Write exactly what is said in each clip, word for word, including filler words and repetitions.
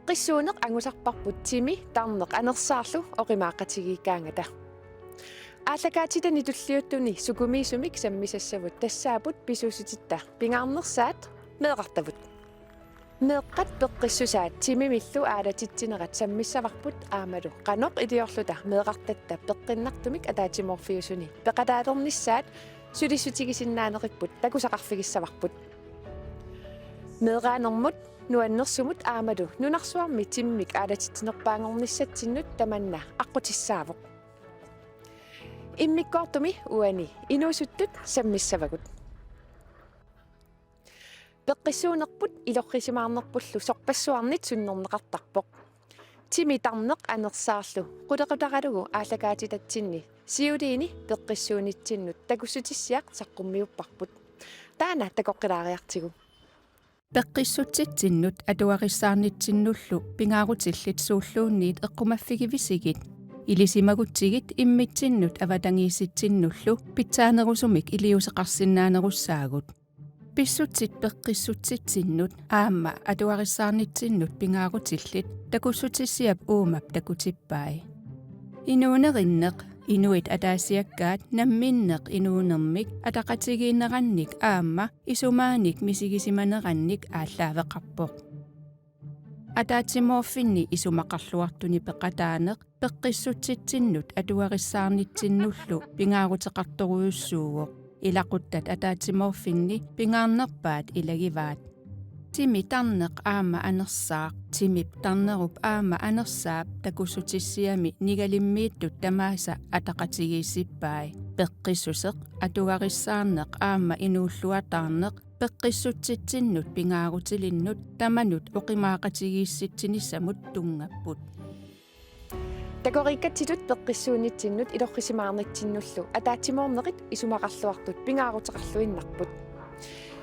Peqqissuuneq angusarparput timi tarneq anersaarlu oqimaaqatigiikkaangata. Aallakaatitani tulliuttuni sukumiisumik sammisassavut tassaapput pisuussutitta pingaarnersaat meeqqartavut. Meeqqat peqqissusaat timimillu aalatitsinerat sammissavarput aammalu qanoq iliorluta meeqqartatta peqqinnartumik ataatsimoorfiusuni peqataalernissaat sulissutigisinnaaneqipput takusaqarfigissavarput. Meeraanermut, nuannersumut aammalu nunarsuarmi timinik aalatitsinerpaanngornissatsinnut tamanna aqqutissaavoq. Immikkoortumi uani inuusuttut sammissavagut. Peqqissuunerput ilorrisimaarnerpullu sorpassuarnit sunnerneqartarpoq. Timi tarneq anersaarlu qulequtaralugu aallakaatitatsinni siuliini peqqissuunitsinnut takussutissiaq saqqummiupparput. Taanna takoqqilaariartigu. Peqqissutsitsinnut atugarissaarnitsinnullu pingaarutillit suulluunniit eqqumaffigivisigit? Ilisimagutsigit immitsinnut avatangiisitsinnullu pitsaanerusumik iliuuseqarsinnaanerussaagut. Pissutsit peqqissutsitsinnut aamma atugarissaarnitsinnut pingaarutillit takussutissiap uumap takutippai. Inuunerinneq, inuit ataasiakkaat namminneq inuunermik ataqatigiinnerannik aamma isumaanik misigisimanerannik aallaaveqarpoq. Ataatsimoorfinni isumaqarluartuni peqataaneq peqqissutsitsinnut atugarissaarnitsinnullu pingaaruteqartorujussuuvoq. Ilaquttat ataatsimoorfinni pingaarnerpaat ilagivaat. Timi tarneq aamma anersaaq, timip tarnerup aamma anersaap takussutissiami nigalimmiittut tamaasa ataqatigiissippai. Peqqissuseq, atugarissaarneq aamma inuulluataarneq peqqissutsitsinnut pingaarutilinnut tamanut oqimaaqatigiissitsinissamut tunngapput. Takoriikkatsitut peqqissuunitsinnut ilorrisimaarnitsinnullu ataatsimoornerit isumaqarluartut pingaaruteqarluinnarput.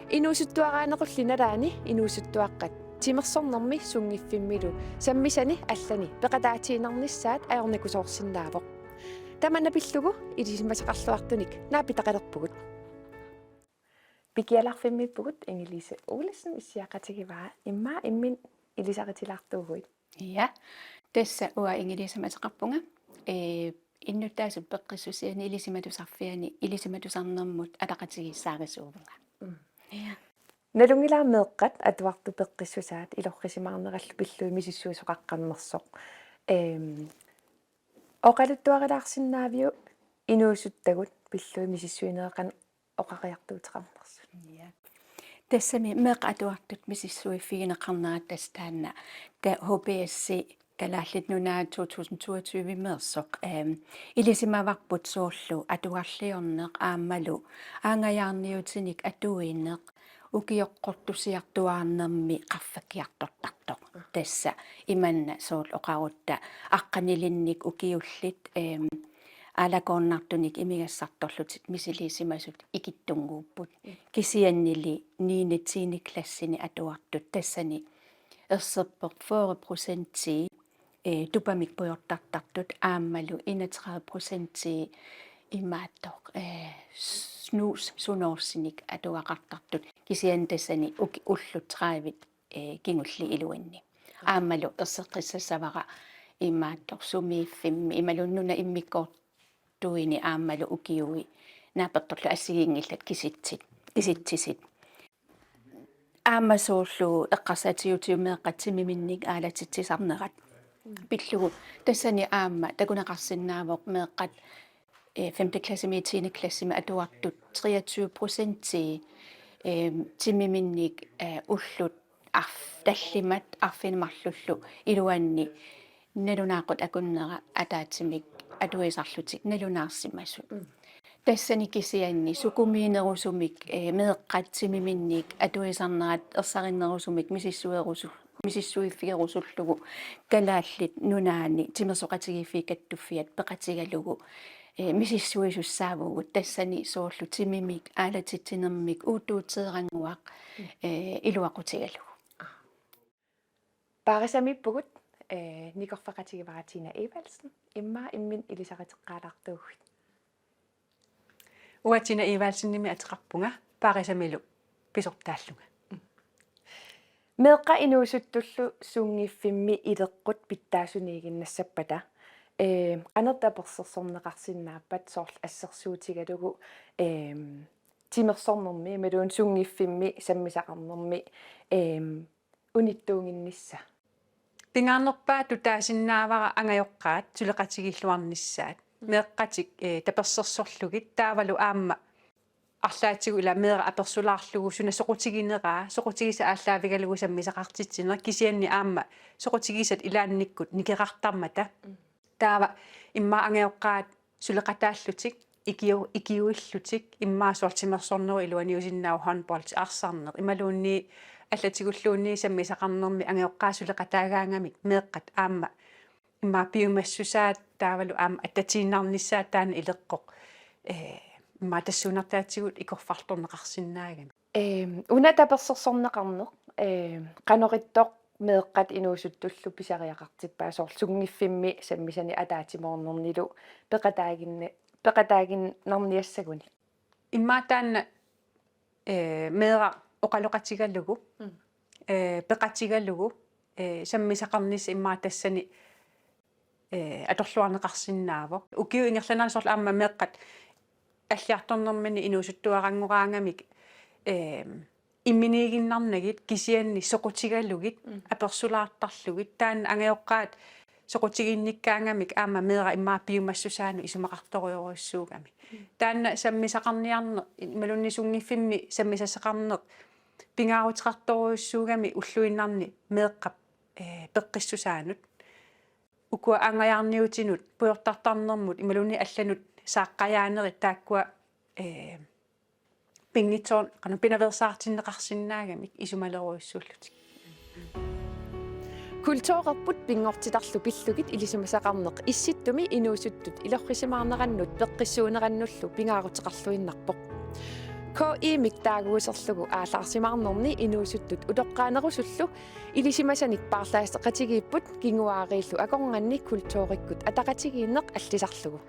Inuusuttuaraanequlli nalaani inuusuttuaqqat timersornermi sunngiffimmilu sammisani allani peqataatiinnarnissaat ajornakusoorsinnaavoq. Tamanna pillugu ilisimasaqarluartunik naapitaqalerpugut. Pikialarfimmiippugut, Inge-Lise Olesen issiaqatigivara, immaqa imminut ilisaritilaartuuguit. Ja, tassa uanga Inge-Lisemik ateqarpunga. Ee, innuttaasut peqqissusiani ilisimatusarfiani ilisimatusarnermut ataqatigiissaarisuuvunga. Mm. Ja. Nalunngilara meeqqat atuartut peqqissusaat ilorrisimaarnerallu pillugit misissuisoqaqqammersoq. Ehm, oqaluttuarilaarsinnaaviuk inuusuttagut pillugit misissuinerat qanoq oqariartuuteqarnersut? Ja. Tassami meeqqat atuartut misissuiffigineqarnerat tassa taanna, ta-, H B S-i Kalaallit Nunaat to tusind toogtyve-meersoq, ehm, ilisimavarput soorlu atugarliorneq aammalu aanngajaarniutinik atuineq ukioqqortusiartuaarnermi qaffakkiartortartoq. Tassa imanna soorlu oqarutta aqqanilinnik ukiullit, ehm, aalakoornartunik imigassartorlutik misiliisimasut ikittunnguupput. Mm. Kisiannili niende, tiende klassini atuartut tassani erserpoq fyrre procentii, eh, tupamik pujortartartut aammalu enogtredive procentii imaattoq, eh, snus sunoorsinik atugaqartartut kisianni tassani uki-, ullut tredive, eh, kingulliit iluanni. Aammalu erseqqissassavara imaattoq sumiiffimmi imaluunniit nunap immikkoortuini aammalu ukiui naapertorlu assigiinngillat kisitsit, kisitsisit. Aamma soorlu eqqarsaatigiutigut meeqqat timiminnik aalatitsisarnerat pillugu. Tassani aamma takuneqarsinnaavoq meeqqat, eh, femte klassimi, tiende klassimi atuartut treogtyve procentii, eh, timiminnik, eh, ullut arf-, tallimat arfineq-marlullu iluanni nalunaaquttap akunnera ataatsimik atuisarlutik nalunaarsimasut. Mm. Tassani kisianni sukumiinerusumik, eh, meeqqat timiminnik atuisarnerat ersarinnerusumik misissuerusu-, misissuiffigerusullugu Kalaallit Nunaanni Timersoqatigiiffiit Kattuffiat peqatigalugu, eh, misissuisussaavugut tassani soorlu timimik aalatitsinermik uuttuuteerannguaq, eh, iluaqutigalugu. Paarisamiippugut, eh, nikorfaqatigivara Tina Evaldsen, immaqa imminut ilisariteqqaalaartuuguit. Uanga Tina Evaldsenimik ateqarpunga, Paarisamilu pisortaallunga. Meeqqat inuusuttullu sunngiffimmi ileqqut pitsaasuniiginnassappata, ee, qanoq tapersersorneqarsinnaappat soorlu assersuutigalugu, ee, timersornermi imaluunniit sunngiffimmi sammisaqarnermi, ee, unittuuginnissaq? Pingaarnerpaatut taasinnaavara angajoqqaat suleqatigiilluarnissaat. Meeqqatik, ee, tapersersorlugit taavalu aamma arlaatigut ila meeraq apersulaarlugu suna soqutigineraa, soqutigisat aallaavigalugu sammisaqartitsineq kisianni aamma soqutigisat ilaannikkut nikeqartarmata. Mm. Taava immaqa angajoqqaat suleqataallutik, ikiu-, ikiuillutik, immaqa soorlu timersornerup iluaniusinnaavoq håndbold, arsarneq, imaluunniit allatigulluunniit sammisaqarnermi angajoqqaat suleqataagaangamik meeqqat aamma immaqa piumassusaat taavalu aamma attatiinnarnissaat taanna ileqqoq, ee, immaqa tassuunartaatigut ikorfartorneqarsinnaagami. Ee, una tapersersorneqarneq, ee, qanoq ittoq meeqqat inuusuttullu pisariaqartippaat soorlu sunngiffimmi sammisanik ataatsimoornernilu peqataaginni-, peqataaginnarniassaguni? Immaqa taanna, ee, meeraq oqaloqatigalugu, mm, ee, peqatigalugu, ee, sammisaqarnissaq immaqa tassani, ee, atorluarneqarsinnaavoq. Ukiut ingerlaneranni soorlu aamma meeqqat alliartornerminni inuusuttuaranngoraangamik, ee, imminiiginnarnagit kisianni soqutigalugit, mm, apersulaartarlugit, taanna angajoqqaat soqutiginnikkaangamik aamma meeraq immaqa piumassusaanut isumaqartorujorujussuugami. Mm. Taanna sammisaqarniarneq, imaluunniit sunngiffimmi sammisassaqarneq pingaaruteqartorujussuugami ulluinnarni meeqqap, ee, peqqissusaanut. Ukua angajaarniutinut pujortartarnermut imaluunniit allanut saaqqajaanerit taakkua, ee, pinngitsoor-, qanoq pinaveersaartinneqarsinnaagamik isumalerujussuullutik. Kulturerput pinngortitarlu pillugit ilisimasaqarneq Issittumi inuusuttut ilorrisimaarnerannut peqqissuunerannullu pingaaruteqarluinnarpoq. K I-mik taaguuserlugu aallaarsimaarnerni inuusuttut utoqqaanerusullu ilisimasanik paarlaasseqatigiipput kinguaariillu akornanni kulturikkut ataqatigiinneq allisarlugu.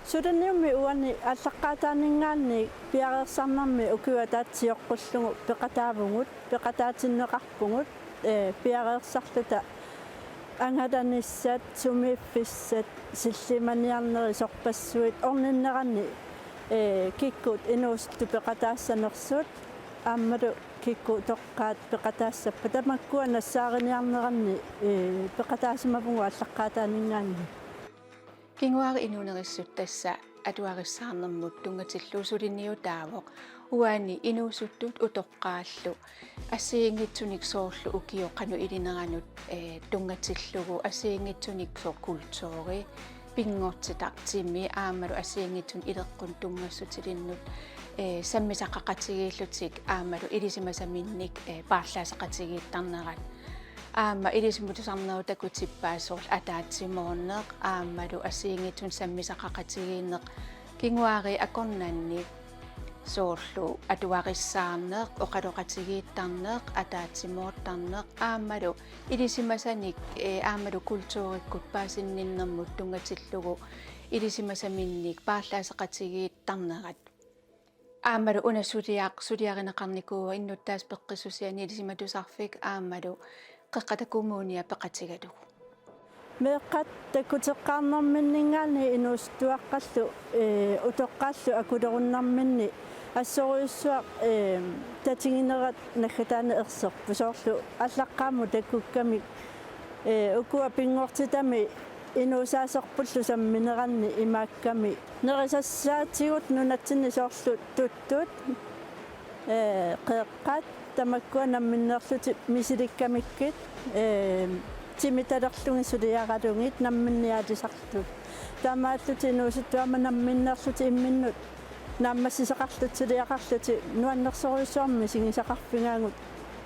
Suliniummi uani aallaqqaataaninngaanniit piareersarnermi ukiup ataatsip sioqqullugu peqataavugut, peqataatinneqarpugut, ee, piareersarluta angalanissat, sumiiffissat, sillimaniarnerit, sorpassuit orninneranni, ee, kikkut inuusuttut peqataassanersut aammalu kikkut utoqqaat peqataassappat, tamakkua nassaariniarneranni, ee, peqataasimavugut aallaqqaataaninngaanniit. Kinguaariit inuunerissut tassa atuarissaarnermut tunngatillugu suliniutaavoq uani inuusuttut utoqqaallu assigiinngitsunik soorlu ukiut qanoq ilineranut, ee, tunngatillugu assigiinngitsunik soorlu kulturi, pinngortitaq timi aammalu assigiinngitsunik ileqqunut tunngassutilinnut, ee, sammisaqaqatigiillutik aammalu ilisimasaminnik, ee, paarlaasseqatigiittarnerat. Aamma ilisimatusarnerup takutippaat soorlu ataatsimoorneq aammalu assigiinngitsunik sammisaqaqatigiinneq kinguaariit akornanni soorlu atuarissaarneq, oqaloqatigiittarneq, ataatsimoortarneq aammalu ilisimasanik, ee, aammalu kulturikkut paasinninnermut tunngatillugu ilisimasaminnik paarlaasseqatigiittarnerat. Aammalu una suliaq suliarineqarnikuuvoq innuttaasut peqqissusianni ilisimatusarfik aammalu Qeqqata Kommunia peqatigalugu. Meeqqat takkuteqqaarnerminninngaanniit inuusuttuaqqallu, ee, utoqqaallu akulerunnerminni assorujussuaq, ee, tatiginerat naggataani erserput soorlu aallaqqaammut takkukkamik, ee, ukua pinngortitami inuusaaserpullu sammineranni imaakkami nerisassaatigut nunatsinni soorlu tuttut, ee, qeeqqat tamakkua namminneerlutik misilikkamikkit, ee, timitalerlugit suliaralugit namminneq aalisartut. Taamaallutik inuusuttut aamma namminneerlutik imminnut naammassisaqarlutik suliaqarlutik nuannersorujussuarmik misigisaqarfigaagut.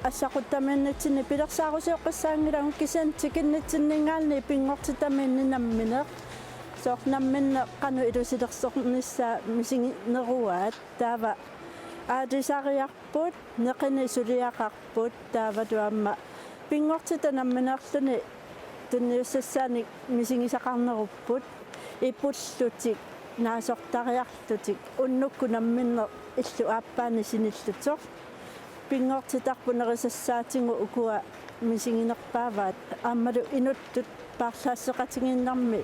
Assaquttamiinnitsinni pilersaarusioqqissaanngilagut kisianni tikinnitsinninngaanniit pinngortitamiinneq nammineq. Soorlu namminneq qanoq ilusilersornissaa misigineruaat. Taava aalisariarput, neqineq suliaqarput, taavalu aamma pinngortitaq nammineerluni tunniussassaanik misigisaqarnerupput, ipullutik, naasortariarlutik, unnukkut namminneq illup aappaani sinillutik. Pinngortitarput nerisassaatigut ukua misiginerpaavaat aammalu inuttut paarlaasseqatigiinnermi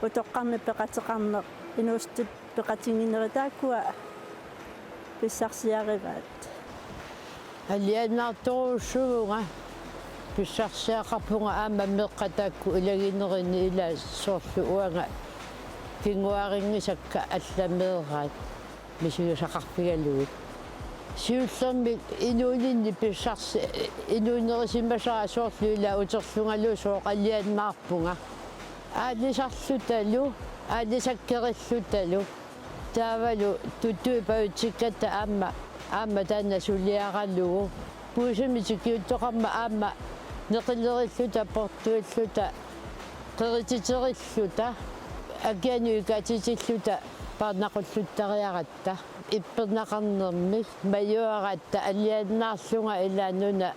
utoqqarnik peqateqarneq inuusuttut peqatigiinnerit taakkua pissarsiarivaat. Alianaartorujussuuvunga, pissarsiaqarpunga aamma meeqqat taakku ilaginerini, ila soorlu uanga kinguarinngisakka alla meeraat misigisaqarfigalugit. Siullermik inuuninni pissarsi-, inuunerisimasara soorlu ila uterlungalusooq alianaarpunga. Aalisarlutalu, aalisakkerillutalu. Taavalu tutui pajutsikkatta aamma, aamma taanna suliaralugu. Puisimik tikiuttoqarmat aamma neqilerilluta, portuilluta, qerititerilluta, akianut ikaatitilluta paarnaqulluttariaratta. Ippernaqarnermik majuaratta alianaarlunga, ila nuna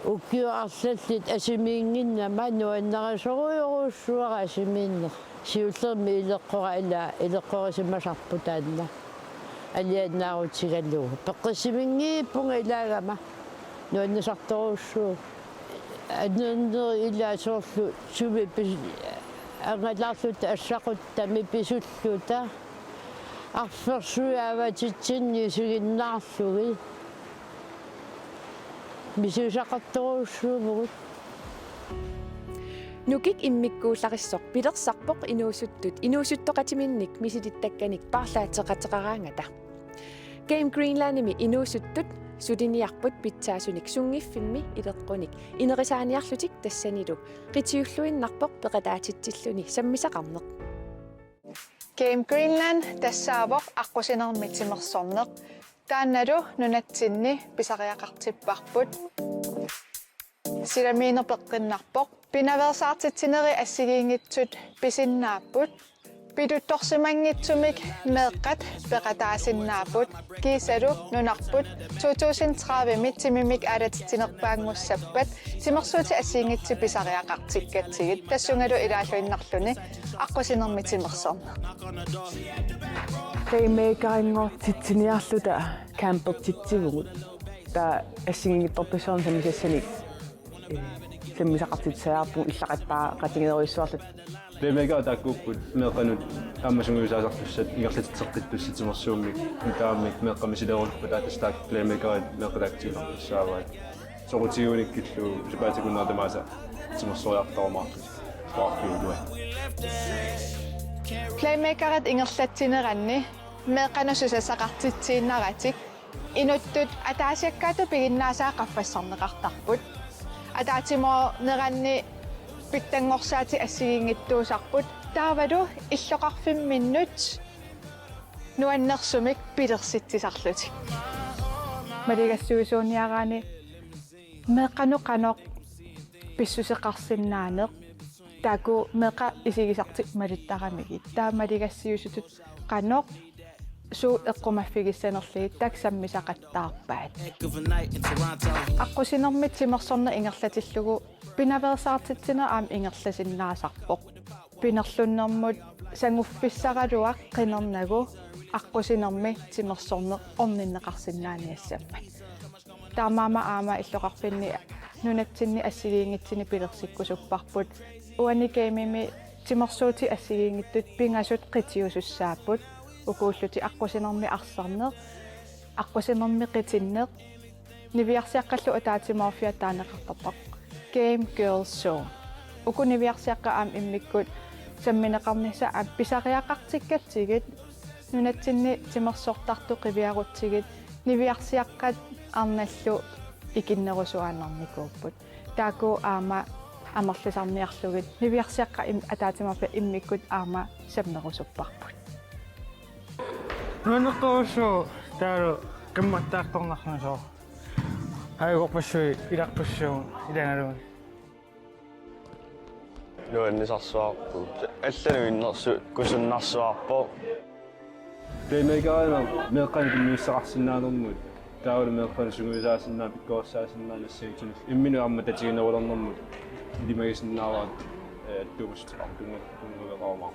ukiut arlallit asimiinnginnama nuannarisorujorujussuara asimiinneq. Siullermik ileqqora ila ileqqorisimasarpoq taanna. Alianaarutigalugu. Peqqissiminngiippunga ilaagama. Nuannisartorujussuuvoq. Anerneri ila soorlu sumi pis-, angalaarluta assaquttamik pisulluta. Arfersuit avatitsinni isiginnaarlugit. Misigisaqartorujussuuvugut. Nukik immikkuullarissoq pilersarpoq inuusuttut inuusuttoqatiminnik misilittakkanik paarlaateqateqaraangata. Game Greenlandimi inuusuttut suliniarput pitsaasunik sunngiffimmi ileqqunik inerisaaniarlutik tassanilu qitiulluinnarpoq peqataatitsilluni sammisaqarneq. Game Greenland tassaavoq aqqusinermi timersorneq. Taannalu nunatsinni pisariaqartipparput. Silamiineq peqqinnarpoq. Pinaveersaartitsinerit assigiinngitsut pisinnaapput. Pituttorsimanngitsumik meeqqat peqataasinnaapput. Kiisalu nunarput to tusind tredive-mi timimik aalatitsinerpaanngussappat timersuutit assigiinngitsut pisariaqartikkatsigit. Tassungalu ilaalluinnarluni aqqusinermi timersorneq. Playmakerinngortitsiniarluta campertitsivugut. Taava assigiinngitsorpassuarnik sammisassanik, eh, sammisaqartitsisariaqarpugut illaqattaaqatiginerujussuarluta. Playmakerit taakkuupput meeqqanut aamma sungiusaasartussat ingerlatitseqqittussat timersuummik, nutaamik meeqqat misilerusuppata, tassa taakku playmakerit meeqqat taakku tigusartussaavaat. Soqutigigunikkillu sapaatip akunnera tamaasa timersorumaartugut. Taarfiutua. Playmakerit ingerlatsineranni meeqqanut susassaqartitsiinnaratik inuttut ataasiakkaatut piginnaasaat qaffassarneqartarput. Ataatsimoorneranni pitsanngorsaatit assigiinngitsuusarput. Taavalu illoqarfimminnut nuannersumik pilersitsisarlutik. Maligassiuisuuniaraanni meeqqanut qanoq pissuseqarsinnaaneq, taakku meeqqat isigisartik malittaramigit. Taava maligassiuisutut qanoq suut eqqumaffigissanerlugit taakku sammisaqattaarpaat. Aqqusinermi timersorneq ingerlatillugu pinaveersaartitsineq aamma ingerlasinnaasarpoq. Pinerlunnermut sanguffissaraluaq qinernagu aqqusinermi timersorneq orninneqarsinnaaniassammat. Taamaammat aamma illoqarfinni nunatsinni assigiinngitsunik pilersikkusupparput. Uani gamemi timersuutit assigiinngitsut pingasut qitiusussaapput. Ukuullutik aqqusinermi arsarneq, aqqusinermi qitinneq, niviarsiaqqallu ataatsimoorfiat taaneqartarput Game Girl Zone. Uku niviarsiaqqat aamma immikkut sammineqarnissaq aamma pisariaqartikkatsigit, nunatsinni timersortartut qiviarutsigit, niviarsiaqqat arnallu ikinnerusuaannarnikuupput. Taakku aamma amerlisarniarlugit niviarsiaqqat im-, ataatsimoorfiat immikkut aamma sammerusupparput. Nuannertorujussuuvoq taavalu qimmattaartornarlugu sooq. Ajukorpassuit ilarpassuugut ilagalugit. Nuannisarsuarput. Allanut innersuukkusunnarsuarpoq. Playmakerina meeqqanut tunniussaqarsinnaanermut, taavalu meeqqanut sungiusaasinnaanut, pikkorissaasinnaanut, nassaatinut imminut aamma tatiginerulernermut ilimagisinnaavara, eh, attuumassuteqartunga tunngaverarumaarpoq.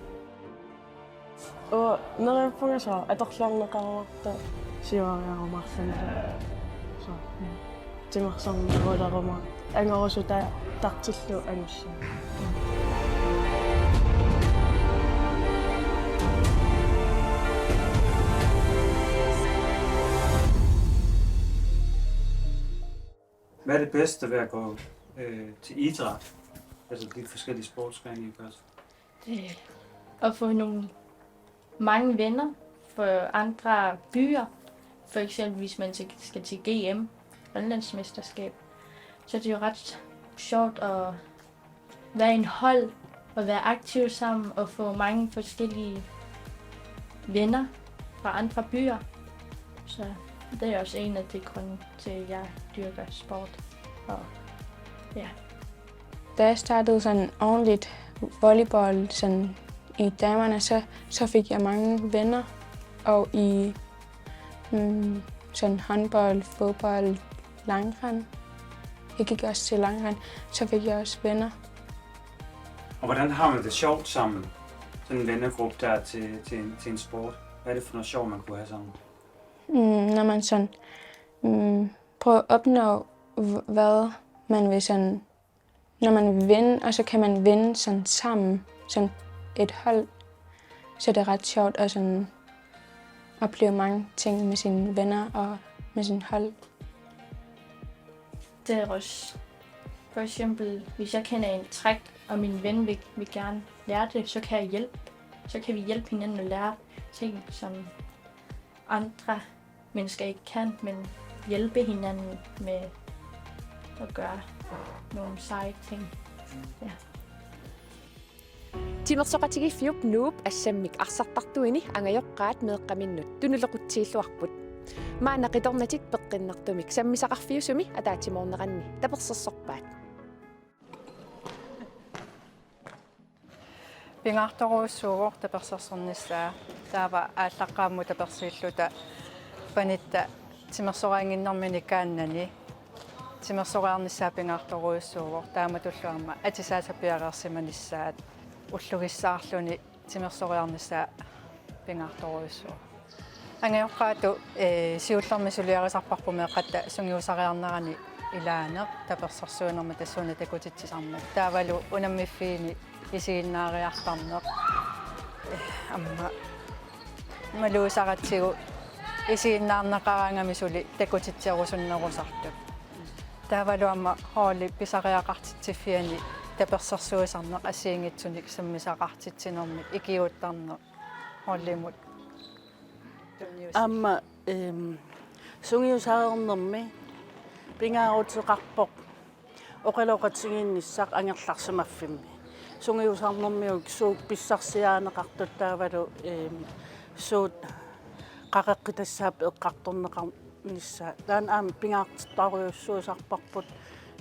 Uanga neriuppunga sooq atorluarneqarumaartoq siuariarumaarlunga. Sooq. Timersorneruleruma angorusutaa tartillu angussama. Hvad er det bedste ved at gå øh, til idræt? Altså de forskellige sportsgrene, I gør? Det er at få nogle mange venner fra andre byer. For eksempel hvis man skal til G M, Grønlandsmesterskab, så er det jo ret sjovt at være en hold og være aktiv sammen og få mange forskellige venner fra andre byer. Så det er også en af de grunde til, at jeg dyrker sport. Og ja. Da jeg startede sådan ordentligt volleyball sådan i damerne, så, så fik jeg mange venner. Og i mm, sådan håndbold, fodbold, langrenn. Jeg gik også til langrenn, så fik jeg også venner. Og hvordan har man det sjovt sammen? Sådan en vennegruppe der til, til, en, til en sport. Hvad er det for noget sjovt, man kunne have sammen? Mm, når man sådan mm, prøver at opnå, hvad man vil sådan, når man vil vinde, og så kan man vinde sådan sammen, som et hold, så er det ret sjovt at sådan opleve mange ting med sine venner og med sin hold. Det er også, for eksempel, hvis jeg kender en træk, og min ven vil, vil gerne lære det, så kan jeg hjælpe. Så kan vi hjælpe hinanden at lære ting, som andre mennesker ikke kan, men hjælpe hinanden med at gøre nogle seje ting. Ja. Timersoqatigiiffiup Nuup assammik arsartartuini angajoqqaat meeqqaminnut tunulequtsiilluarput. Maanna qitornatik peqqinnartumik sammisaqarfiusumi ataatsimoorneranni tapersersorpaat. Pingaartorujussuuvoq tapersersornissaa, taava aallaqqaammut tapersiilluta panitta timersoraannginnermini kaannani timersoriarnissaa pingaartorujussuuvoq, taamatullu aamma atisaasa piareersimanissaat ullugissaarluni timersoriarnissaa pingaartorujussuuvoq. Angajoqqaatut ee siullermik suliarisarparput meeqqatta sungiusariarnerani ilaaneq, tapersersuinermi tassuuna takutitsisarneq. Taavalu unammiffiini isiginnaariartarneq. Ee, aamma malugisaratsigu isiginnaarneqaraangami suli takutitserusunnerusartut. Taavalu aamma holdi pisariaqartitsiffianni tapersersuisarneq assigiinngitsunik sammisaqartitsinermik ikiuuttarneq holdimut. Aamma em, sungiusariarnermi pingaaruteqarpoq oqaloqatigiinnissaq angerlarsimaffimmi. Sungiusarnermiut suut pissarsiarineqartut taavalu em, suut qaqeqqitassaat eqqartorneqarnissaat. Taanna aamma pingaartittarujussuusarparput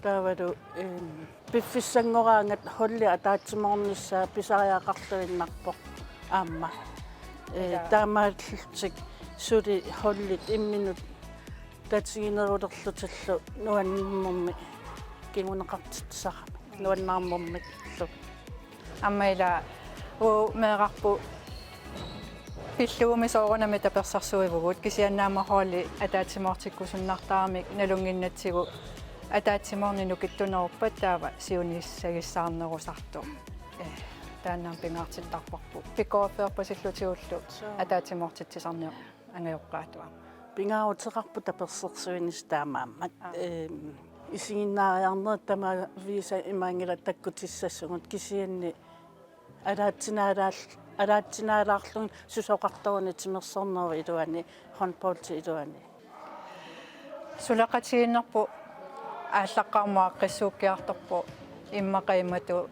taavalu em, piffissanngoraangat holdi ataatsimoornissaa pisariaqarluinnarpoq aamma. Ee, taamaallutik suli holdit imminnut tatiginerulerlutillu nuannermik kinguneqartitsisarami, nuannaarnermillu. Aamma ila uagut meerarput pillugumi soorunami tapersersuivugut, kisianni aamma holdi ataatsimoortikkusunnartaramik nalunnginnatsigu ataatsimoorneq nukittuneruppat taava siunissagissaarnerusartoq. Ee, taanna aamma pingaartittarparput. Pikkoriffiorpasillutigullu ataatsimoortitsisarneq angajoqqaatut aamma. Pingaaruteqarpoq tapersersuinissaq taamaammat. Em, isiginnaariarnerit tamaviisa imaanngilaq takkutissassagut, kisianni alaatsinaalaar-, alaatsinaalaarlugit susoqartoruni timersornerup iluani, håndboldip iluani. Suleqatigiinnerput aallaqqaammut aaqqissuukkiartorpoq, immaqa imatut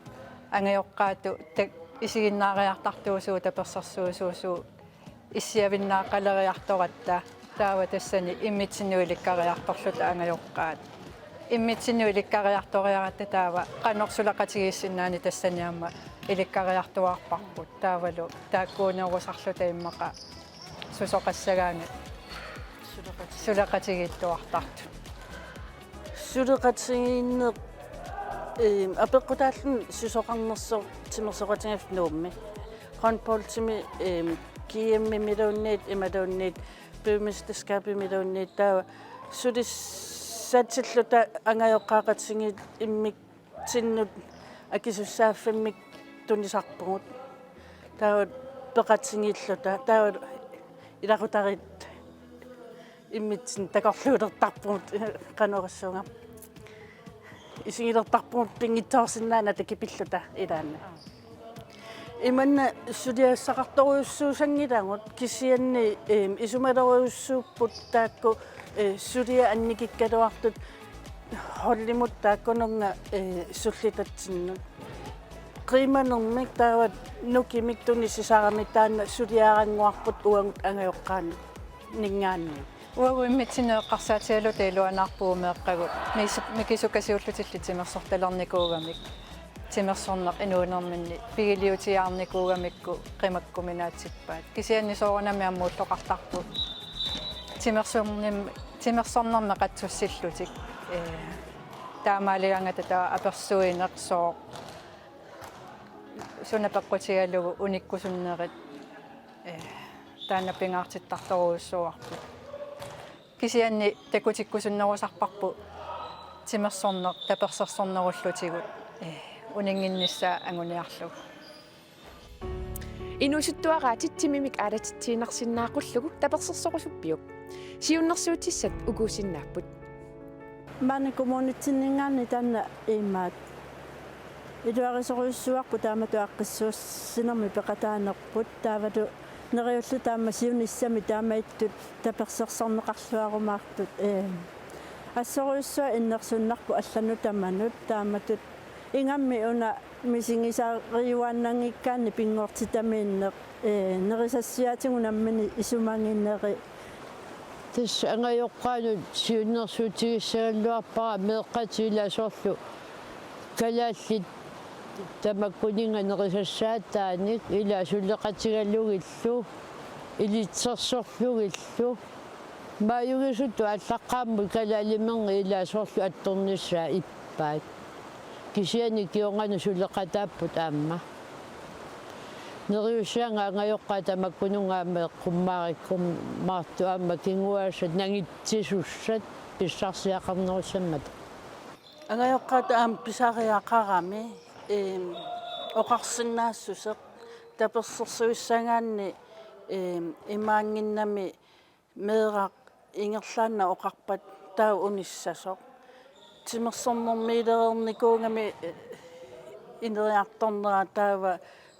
angajoqqaatut tak-, isiginnaariartartuusugut, tapersersuisuusugut issiavinnaaqqaleriartoratta, taava tassani immitsinnut ilikkariartorluta angajoqqaat. Immitsinnut ilikkariartoriaratta taava qanoq suleqatigiissinnaaneq tassani aamma ilikkariartuaarparput, taavalu taakkuunerusarluta immaqa susoqassagaangat suleqatigiittuartartut. Suleqatigiinneq, em, apeqqutaalluni susoqarnersoq timersoqatigiiffiup Nuummi. Håndboldimi, em, G M-imiluunniit imaluunniit bymesterskabimiluunniit, taava sulis-, Taatsilluta angajoqqaaqatigiit immitsinnut akisussaaffimmik tunisarpugut. Taava peqatigiilluta, taava ilaqutariit immitsinnut takorluulertarpugut, qanoq oqassaanga. Isigilertarpugut pinngitsoorsinnaanata kipilluta ilaanni. Imanna suliassaqartorujussuussanngilagut kisianni, eem, isumalerujussuupput taakku, ee, suliat annikikkaluartut holdimut taakkununnga, ee, sullitatsinnut. Qiimanermik taava nukimik tunisisarami taanna suliarannguarput uagut angajoqqaanninngaanniit. Uagut immitsinnut eqqarsaatigaluta iluanaarpugut meeqqagut misu-, mikisukasiullutillu timersortalernikuugamik. Timersorneq inuunerminni pigiliutiaarnikuugamikku qimakkuminaatippaat. Kisianni soorunami aamma ulloqartarput timersornim-, timersornermi qatsussillutik. Ee, taamaaligaangata taava apersuineq sooq suna peqqutigalugu unikkusunnerit, ee, taanna pingaartittartorujussuuarput. Kisianni takutikkusunnerusarparput timersorneq tapersersornerullutigu, ee, uninnginnissaa anguniarlugu. Inuusuttuaraatit timimik aalatitsiinnarsinnaaqullugu tapersersorusuppiuk? Siunnersuutissat ukuusinnaapput. Maani kommunitsinninngaanniit taanna imaat iluarisorujussuuarput taamatut aaqqissuussinermi peqataanerput, taavalu neriulluta aamma siunissami taamaattut tapersersorneqarluarumaartut, ee, assorujussuaq innersuunnarpoq allanut tamanut, taamatut ingammik una misigisariuaannanngikkaanni pinngortitamiinneq, ee, nerisassiaatigut nammineq isumaginerit. Tassa angajoqqaanut siunnersuutigissagalluarpara meeqqatik, ilaa, soorlu kalaallit tamakkuninnga nerisassaataannik, ilaa, suleqatigalugillu, ilitsersorlugillu. Maajugisutut aallaqqaammut kalaalimerngit, ilaa, soorlu attornissaat ippaat. Kisianni kingornanut suleqataapput aamma. Neriussianga angajoqqaat tamakkununnga aamma eqqummaarikkumaartut aamma kinguaassat nangitsisussat pissarsiaqarnerussaammata. Angajoqqaat aamma pisariaqarami, eem, oqarsinnaassuseq tapersersuissagaanni, eem, imaanngimmat meeraq ingerlaannaq oqarpat taava unissasoq. Timersornermiilereernikuugami, ee, ineriartornera taava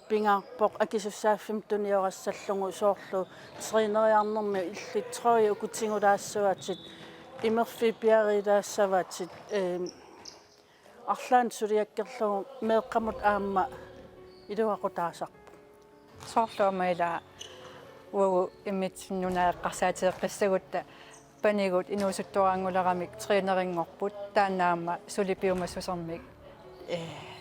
pingaarpoq akisussaaffimmik tuniorassallugu, soorlu træneriarnermi illit trøje ukutigulaassavatit, imerfik piarilaassavatit, eem, arlaannik suliakkerlugu meeqqamut aamma iluaqutaasarpoq. Soorlu aamma ilaa uagut immitsinnut eqqarsaatigeqqissagutta panigut inuusuttuaraannguleramik træninginngorput, taanna aamma suli piumassusermik, ee,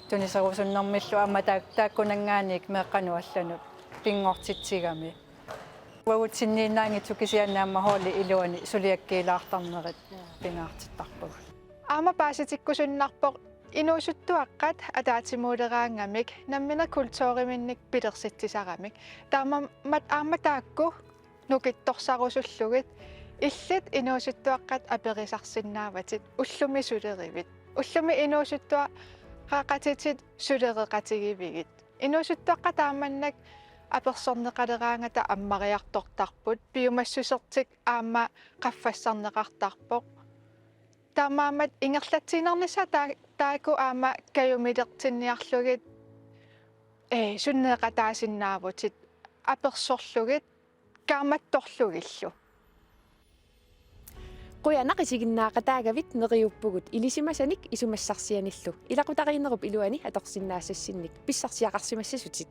tuniserusunnermillu aamma taak-, taakkunanngaanniit meeqqanut allanut pinngortitsigami. Uagutsinniinnaanngitsoq kisianni aamma holdip iluani suliakkiilaartarnerit pingaartittarpagut. Aamma paasitikkusunnarpoq inuusuttuaqqat ataatsimuuleraangamik nammineq kulturiminnik pilersitsisaramik. Taamaammat aamma taakku nukittorsarusullugit illit inuusuttuaqqat aperisarsinnaavatit: ullumi sulerivit? Ullumi inuusuttuaraqatitit sulereqatigivigit? Inuusuttuaqqat taamannak apersorneqaleraangata ammariartortarput, piumassusertik aamma qaffassarneqartarpoq. Taamaammat ingerlatsiinnarnissaat taa-, taakku aamma kajumilertinniarlugit, ee, sunneeqataasinnaavutit apersorlugit kaammattorlugillu. Qujanaq isiginnaaqataagavit, neriuppugut ilisimasanik isumassarsianillu. Ilaqutariinnerup iluani atorsinnaassassinnik pissarsiaqarsimassasutit.